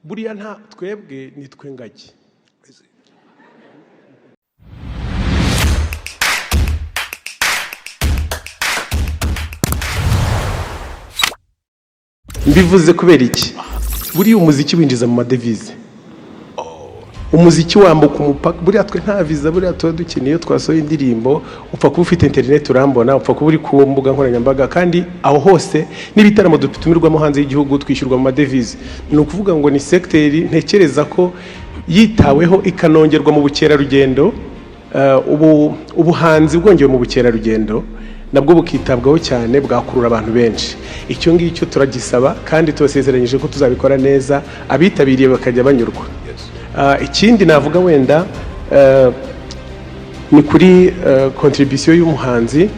Buriya nta twebwe ni twe ngagi. Mbivuze kubera iki? Buriya umuziki winjiza mu madevize, umuziki wambuka umupaka. Buriya twe nta viza buriya tuba dukeneye. Iyo twasohoye indirimbo, upfa kuba ufite interineti urambona, upfa kuba uri ku mbuga nkoranyambaga, kandi aho hose n'ibitaramo dutumirwamo hanze y'igihugu twishyurwa mu madevize. Ni ukuvuga ngo ni segiteri ntekereza ko yitaweho ikanongerwa mu bukerarugendo, ubu ubuhanzi bwongewe mu bukerarugendo nabwo bukitabwaho cyane, bwakurura abantu benshi. Icyo ngicyo turagisaba kandi tubasezeranyije ko tuzabikora neza, abitabiriye bakajya banyurwa. Ikindi navuga wenda ni kuri contribution y'umuhanzi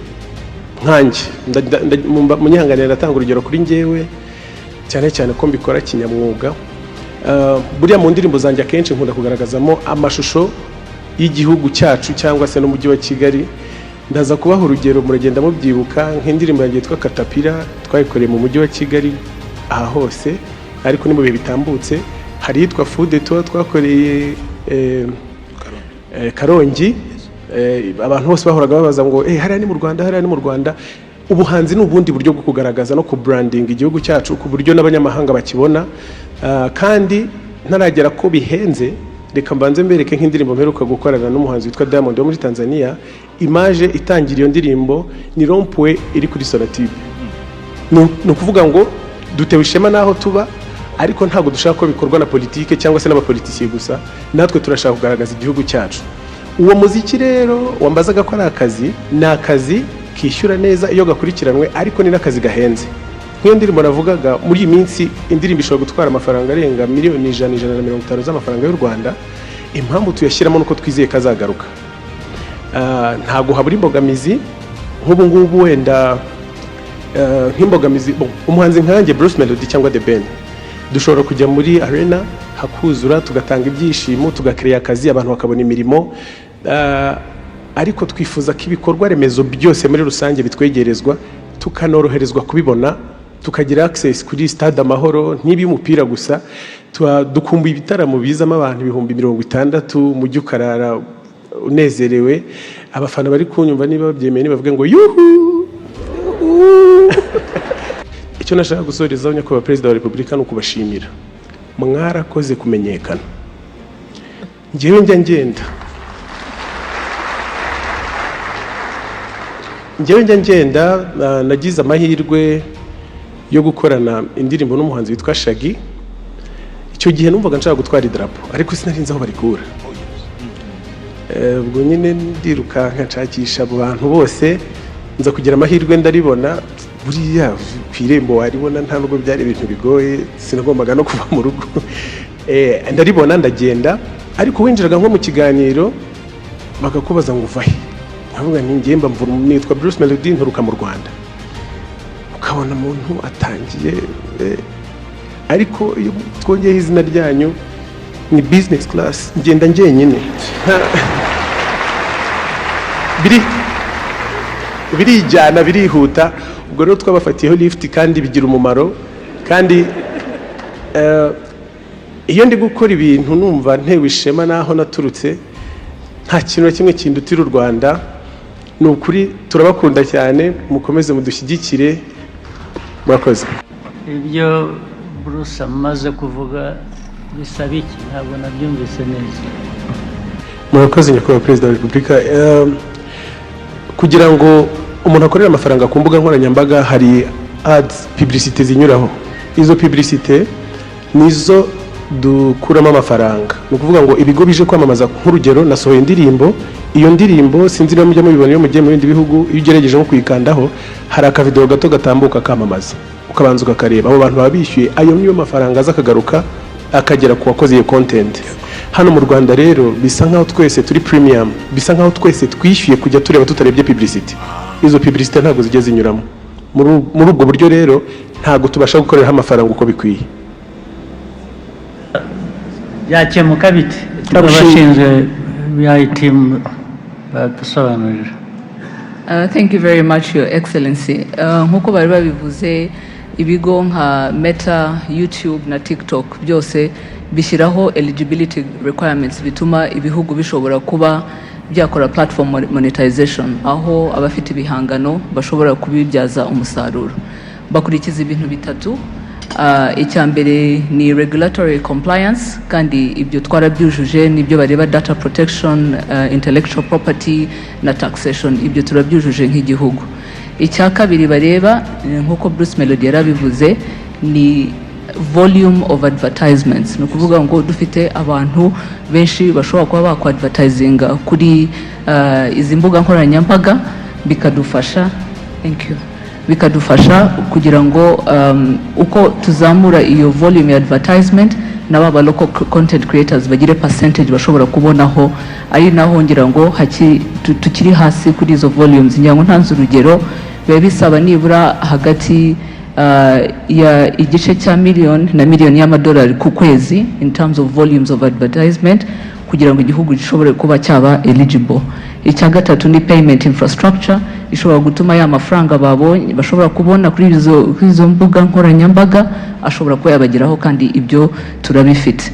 nkanjye. Munyihanganire, ndatanga urugero kuri njyewe, cyane cyane ko mbikora kinyamwuga. Buriya mu ndirimbo zanjye akenshi nkunda kugaragazamo amashusho y'igihugu cyacu cyangwa se n'umujyi wa Kigali. Ndaza kubaha urugero, muragenda mubyibuka, nk'indirimbo yanjye yitwa Katapira twayikoreye mu mujyi wa Kigali aha hose, ariko ni mu bihe bitambutse. Hari iyitwa Fude tuba twakoreye Karongi. Abantu bose bahoraga babaza ngo hariya ni mu Rwanda, hariya ni mu Rwanda. Ubuhanzi ni ubundi buryo bwo kugaragaza no kubrandinga igihugu cyacu ku buryo n'abanyamahanga bakibona. Kandi ntaragera ko bihenze, reka mbanze mbereke nk'indirimbo mperuka gukorana n'umuhanzi witwa Diamond wo muri Tanzania. Image itangira iyo ndirimbo ni rond-point iri kuri Sonatube. Ni ukuvuga ngo dutewe ishema n'aho tuba, ariko ntabwo dushaka ko bikorwa na politike cyangwa se n'abapolitisiye gusa. Natwe turashaka kugaragaza igihugu cyacu. Uwo muziki rero wambazaga ko ari akazi, ni akazi kishyura neza iyo gakurikiranwe, ariko ni n'akazi gahenze. Nk'iyo ndirimbo navugaga, muri iyi minsi indirimbo ishobora gutwara amafaranga arenga miliyoni 100, 150 z'amafaranga y'u Rwanda. Impamvu tuyashyiramo nuko twizeye ko azagaruka. Ntabwo habura imbogamizi nk'ubu ngubu wenda, nk'imbogamizi, bon, umuhanzi nkanjye Bruce Melody cyangwa The Ben dushobora kujya muri arena hakuzura, tugatanga ibyishimo, tugakereya akazi, abantu bakabona imirimo. Ariko twifuza ko ibikorwa remezo byose muri rusange bitwegerezwa, tukanoroherezwa kubibona, tukagira access kuri Stade Amahoro, ntibe umupira gusa. Dukumbuye ibitaramo bizamo abantu 60,000, umujyi ukarara unezerewe. Abafana bari kunyumva, niba babyemeye nibavuge ngo yuhu, yuhu. Icyo nashaka gusorezaho, Nyakubahwa Perezida wa Repubulika, ni ukubashimira. Mwarakoze kumenyekana. Njyewe njya ngenda, njyewe njya ngenda, nagize amahirwe yo gukorana indirimbo n'umuhanzi witwa Shaggy. Icyo gihe numvaga nshaka gutwara idarapo, ariko sinari nzi aho barikura. Ubwo nyine ndirukanka nshakisha abo bantu bose, nza kugira amahirwe ndaribona. Buriya ku irembo waribona, nta nubwo byari ibintu bigoye, sinagombaga no kuva mu rugo. Ndaribona ndagenda, ariko winjiraga nko mu kiganiro bakakubaza ngo uva he, nkavuga nti njye mba nitwa Bruce Melody, nturuka mu Rwanda. Ukabona umuntu atangiye, ariko iyo twongeyeho izina ryanyu ni business class, ngenda njyenyine. Biri birijyana, birihuta. Ubwo rero twabafatiyeho lift kandi bigira umumaro. Kandi iyo ndi gukora ibintu numva ntewe ishema n'aho naturutse. Nta kintu na kimwe kindutira u Rwanda. Ni ukuri turabakunda cyane, mukomeze mudushyigikire. Murakoze. Ibyo Bruce amaze kuvuga bisaba iki? Ntabwo nabyumvise neza. Murakoze, Nyakubahwa Perezida wa Repubulika. Kugira ngo umuntu akorere amafaranga ku mbuga nkoranyambaga, hari ads, publicité zinyuraho. Izo publicité nizo dukuramo amafaranga. Ni ukuvuga ngo ibigo bije kwamamaza, nk'urugero nasohoye indirimbo, iyo ndirimbo sinzi niba mujya mubibona iyo mugiye mu bindi bihugu, iyo ugerageje nko kuyikandaho hari akavideo gato gatambuka kamamaza, ukabanza ukakareba. Abo bantu baba bishyuye, ayo niyo mafaranga aza akagaruka akagera ku wakoze iyo content. Hano mu Rwanda rero bisa nkaho twese turi premium, bisa nkaho twese twishyuye kujya tureba tutarebye publicity. Izo publicity ntabwo zijya zinyuramo. Muri ubwo buryo rero ntabwo tubasha gukoreraho amafaranga uko bikwiye. Byakemuka bite? Ndabashimira. Abashinzwe BI team badusobanurira. Thank you very much, Your Excellency. Nk'uko bari babivuze, ibigo nka Meta, YouTube na TikTok byose Bishyiraho eligibility requirements bituma ibihugu bishobora kuba byakora platform monetization, aho abafite ibihangano bashobora kubibyaza umusaruro. Bakurikiza ibintu bitatu. Icya mbere ni regulatory compliance, kandi ibyo twarabyujuje. Nibyo bareba: data protection, intellectual property na taxation. Ibyo turabyujuje nk'igihugu. Icya kabiri bareba, nk'uko Bruce Melody yarabivuze, ni volume of advertisements. Ni ukuvuga ngo dufite abantu benshi bashobora kuba bakwadvertisinga kuri izi mbuga nkoranyambaga, bikadufasha, thank you, bikadufasha kugira ngo uko tuzamura iyo volume ya advertisement, nabo aba local content creators bagire percentage bashobora kubonaho. Ari naho ngira ngo tukiri hasi kuri izo volumes. Ngira ngo ntanze urugero, biba bisaba nibura hagati ya igice cya miliyoni na miliyoni y'amadolari ku kwezi in terms of volumes of advertisement kugira ngo igihugu gishobore kuba cyaba eligible. Icya gatatu ni payment infrastructure ishobora gutuma ya mafaranga babonye, bashobora kubona kuri izo mbuga nkoranyambaga, ashobora kuba yabageraho, kandi ibyo turabifite.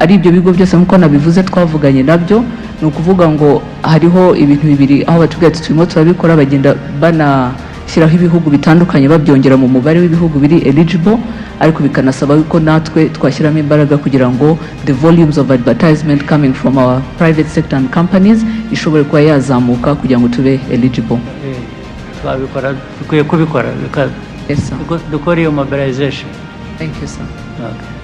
Ari ibyo bigo byose, nk'uko nabivuze, twavuganye nabyo. Ni ukuvuga ngo hariho ibintu bibiri aho batubwira ati turimo turabikora, bagenda banashyiraho ibihugu bitandukanye, babyongera mu mubare w'ibihugu biri eligible, ariko bikanasaba yuko natwe twashyiramo imbaraga kugira ngo the volumes of advertisement coming from our private sector and companies ishobore kuba yazamuka kugira ngo tube eligible. Twabikora, dukwiye kubikora Yes, sir. Dukore iyo mobilization. Thank you, sir. Okay.